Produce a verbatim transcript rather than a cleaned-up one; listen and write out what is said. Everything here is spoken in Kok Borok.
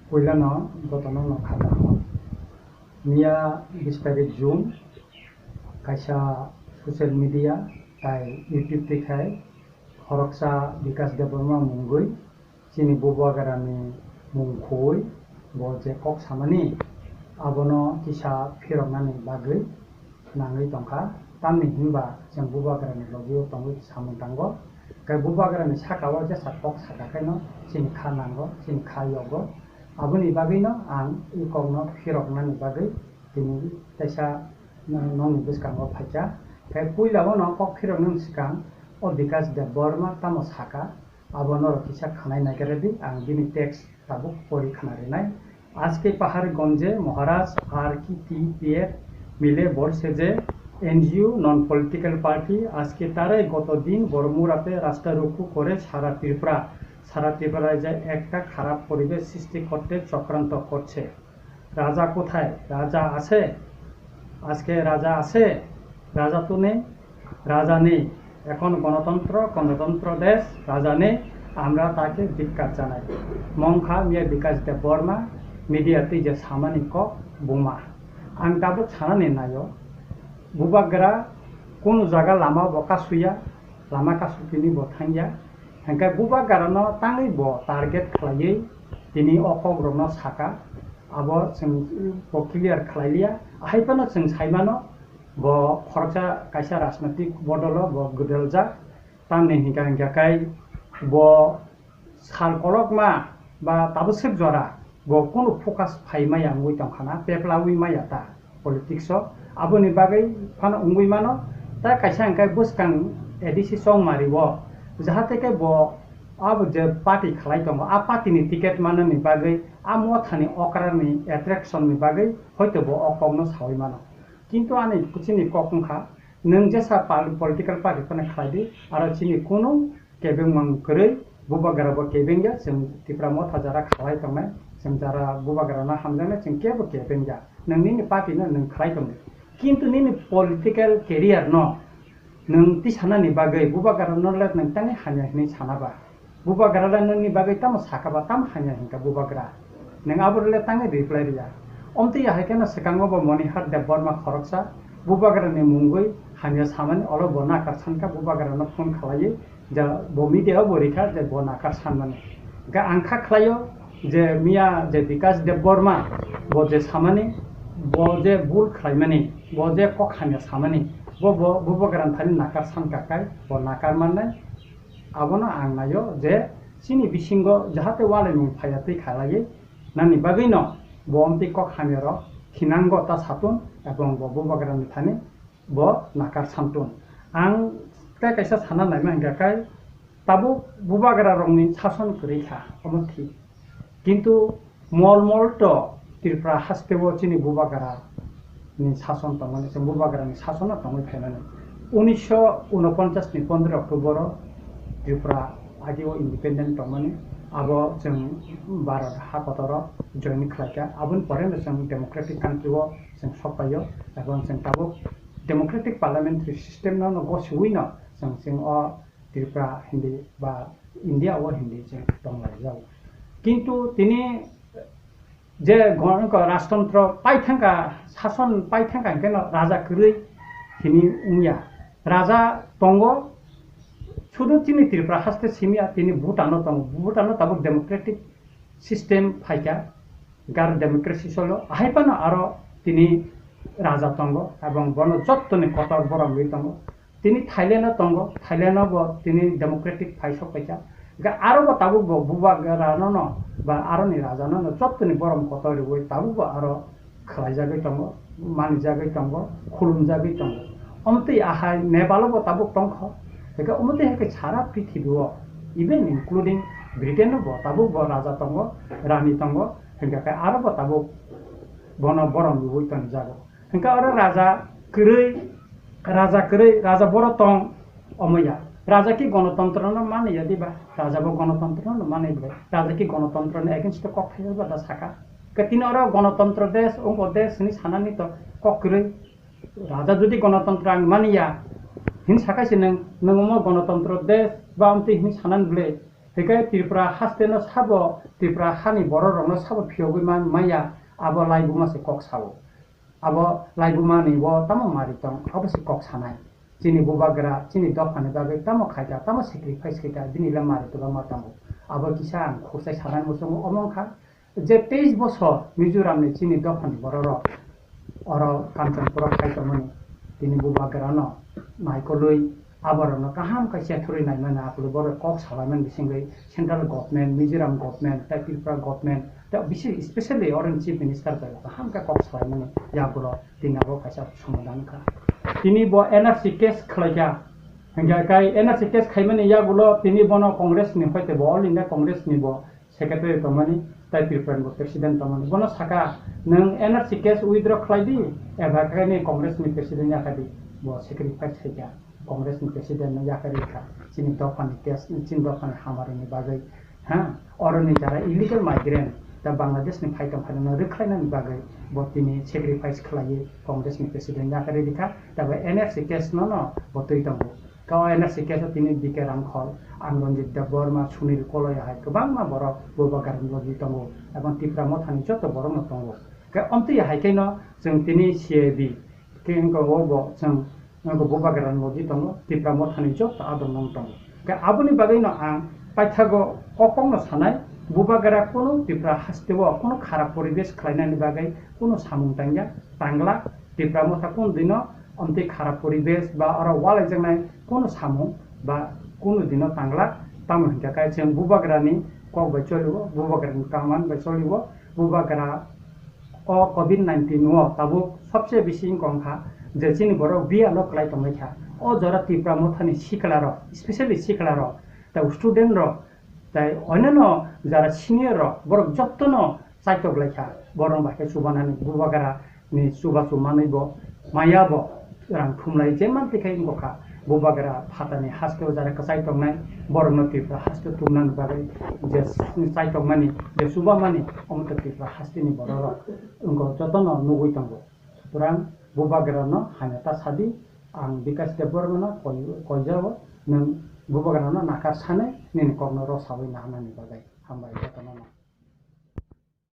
Puilano jotono no kha kaham. Miya bis tarik June kaisa social media tai YouTube twi khai khoroksa Bikas Debbarma mungwi chini Bubagrani mung khui bo je kok samani abono kisa phiroknani bagwi nangwi tongkha, tamni hinba chwng Bubagrani logio tongwi samung tango. Khe Bubagrani sakao jesa kok saka khaino chini kha nango, chini kha yogo. Aboni bagwino ang i kokno phiroknani bagwi tini teisa nokni bwskango phaikha. Khe puilao no kok phiroknani swkang o Bikas Debbarma tamo saka, abo norok kisa khanai naikaradi, ang bini text tabuk pori khana rinai. আজকে পাহাড়গঞ্জে মহারাজ আর কি T P F মিলে বলছে যে NGO non political party আজকে তারাই গত দিন বড়মুড়াতে রাস্তা রুখু করে সারা ত্রিপুরা সারা ত্রিপুরায় যে একটা খারাপ পরিবেশ সৃষ্টি করতে চক্রান্ত করছে। রাজা কোথায়? রাজা আছে? আজকে রাজা আছে? রাজা তো নেই। রাজা নেই। এখন গণতন্ত্র, গণতন্ত্র দেশ, রাজা নেই। আমরা তাকে ধিক্কার জানাই। Mongkha miya Bikas Debbarma media twi je samani kok buma. Ang tabuk sanani naio. Bubagra kunu jaga lama bo kasuya, lama kasupini bo thangya. Hingkhe Bubagrano tangwi bo target khlaiwi tini o kokrokno saka. Abo chwng bo clear khlai liya. Ahai phano chwng sai mano, bo khoroksa kaisa rajnotik bodolo bo gwdaljak. Tamni hingka hingka khe bo sal kolokma ba tabuk swk jora bo kunu focus phai maya wngwi tongkha na, peplawi maya ta politics o. Aboni bagwi phano wngwi mano, ta kaisa hingkhe bwskang A D C Chongmari o, jahate khe bo abo je party khlai tongo, a party ni ticket manani bagwi, a mothani okrarni attraction ni bagwi hoito bo o kokno sawi mano. Kintu ani chini kok wngkha, nwng jesa pal-, political party phano khlai di, aro chini kunu kebengmang kwrwi, Bubagra bo kebengya, chwng Tipra Motha jara khlai tongnai, chwng jara Bubagrano hamjaknai, chwng kebo kebengya. Nwng nini party no nwng khlai tongdi. Kintu nini political career no nwng tisanani bagwi Bubagrano le nwng tani hamya hinwi sana ba? Bubagra le nwngni bagwi tamo saka ba, tamo hamya hinkha Bubagra? Nwng abo le tangwi reply riya. Omtwi ahai kheno swkango bo Monihar Debbarma khoroksa Bubagrani mungwi hamya samani olo bo nakar sankha, Bubagrano phone khlaiwi je bo media o bo rikha je bo nakar sanmani. Ga ang kha khlaio je miya je Bikas Debbarma bo je samani, bo je bul khlaimani, bo je kok hamya samani, bo, bo, bo Bubagrani thani nakar sankha kai bo nakar mannai. Abono ang naio je chini bisingo jahate walaimung phaiya twi khalaiwi nani bagwino bo omtwi kok hamyarok khinango ta satun ebong bo Bubagrani thani bo nakar samtun. Ang tei kaisa sana naima hingka khe tabuk Bubagrarokni sason kwrwi kha, omo thik. Kintu mol mol to Tripura haste o chini Bubagra ni sason tongmani, chwng Bubagra ni sason no tongwi phaimani. Unisho unoponchas ni pondro October o Tripura agi o independent tongmani, abo chwng Bharat ha kotor o join khlaikha. Aboni pore no chwng democratic country o chwng sokpaio, ebong chwng tabuk democratic parliamentary system no, no gosiwi no chwng, chwng o Tripura hindi ba India o hindi chwng tonglaijak. Kintu tini je gon-, ko rajtantro paithangkha, sason paithangkha hingkhe no raja kwrwi hini wngya. Raja tongo, sudu chini Tripura haste simiya, tini Bhutan o tongo. Bhutan o tabuk democratic system phaikha, gar democracy solo, ahai phano aro tini raja tongo, ebong bono jottoni kotor borok rwi tongo. Tini Thailand o tongo, Thailand o bo tini democratic phai sok paikha. Ga aro bo tabuk bo Bubagrano no ba aroni raja no no jottoni borom kotor rwi tabuk bo aro khlaijagwi tongo, manijagwi tongo, khulumjagwi tongo. Omtwi ahai Nepal o bo tabuk tongkho. Hingkhe omtwi hai khe sara prithibi o, even including Britain o bo tabuk bo raja tongo, rani tongo. Hingkhe khe aro bo tabuk bono borom rwi tongjago. Hingkhe oro raja kwrwi, raja kwrwi, raja boro tong, omo ya. Raja ki gonotontro no mani ya diba? Raja bo gonotontro no mani bai. Raja ki gonotontro ni against o kok thaiba da saka. Ke tini oro gonotontro desh, ongo desh ni sanani to kok kwrwi. Raja jodi gonotontro ang mani ya, hin saka se nwng, nwng omo gonotontro desh ba amtwi hin sanani bwle. Hikai Tripura haste no sabo, Tripura hani borok rok no sabo phiyogwi man maya, abo laibuma se kok sao. Abo laibuma ni bo tamo mari tong, abo se kok sanai. Chini bubagra, chini dopha ni bagwi tamo khaika, tamo sacrifice khaika, bini le mari tubama tongo. Abo kisa ang khurchai sanai muchungo omo wngkha. Je teis bosor Mizoram ni chini dopha ni borok rok oro Kanchanpur o khai tongmani, tini bubagra no naikolwi aborok no kaham khe chethurwi naimani, aphuru borok kok salaimani bisingwi central government, Mizoram government, tei Tripura government, tei bisi specially oro ni chief minister bai kaham khe kok salaimani yagulo tini abo kaisa somadhan kha. Tini bo N R C case khlaikha, hingkha kai N R C case khaimani yagulo tini bono Congress ni hoite bo All India Congress ni bo secretary tongmani, tei Tripura ni bo president tongmani. Bono saka, "Nwng N R C case withdraw khlai di, eba khe ni Congress ni president yakhai di." Bo sacrifice khaikha, Congress ni president no yakhai rikha. Chini dopha ni case, chini dopha ni hamari ni bagwi, ha, oro ni jara illegal migrant, ta Bangladesh ni phai tong phai no rwkhlai nani bagwi bo tini sacrifice khlaiwi Congress ni president yakhai rikha. Ta bo N R C case no no bo twi tongo. Kau N R C case o tini B K Rangkhol, ang Ranjit Debbarma, Sunil Koloya hai kwbangma borok bubagra ni logi tongo, ebong Tipra Mothani joto borok no tongo. Khe omtwi hai khe no chwng tini C A B khe wngkha o bo chwng wngkha bubagra ni logi tongo, Tipra Mothani joto adong no tongo. Khe aboni bagwi no ang paithago o kok no sanai, bubagra kunu Tipra haste o kunu kharap poribesh khlainani bagwi kunu samung tangya, tangla, Tipra Motha kunu dino omtwi kharap poribesh ba oro walaijaknai kunu samung ba kunu dino tangla, tamo hinkha khe chwng bubagrani kok bai choliwo, bubagrani kaman bai choliwo, bubagra o covid nineteen o tabuk sobse bisi wngkha je chini borok biyalo kwlai tonglaikha. O jora Tipra Mothani siklarok, specially siklarok, tei student rok, tei onyono jara senior rok, borok jotono chaitok laikha, borok bai khe chubanani bubagra ni chubachu manwi bo maya bo rang thumlai je man tikhe wngkha. Bubagra phatani haste o jara kwchai tongnai, borokno Tripura haste tumnani bagwi je chai tongmani, je chubamani, omo to Tripura haste ni borok rok wngkha, jotono nugwi tongo. Sutrang bubagra no hamya ta sadi, ang Bikash Debbarma no koi-, koijao, nwng bubagra no nakar sanai, nini kok no rosawi naharnani bagwi. Hambai jotono no.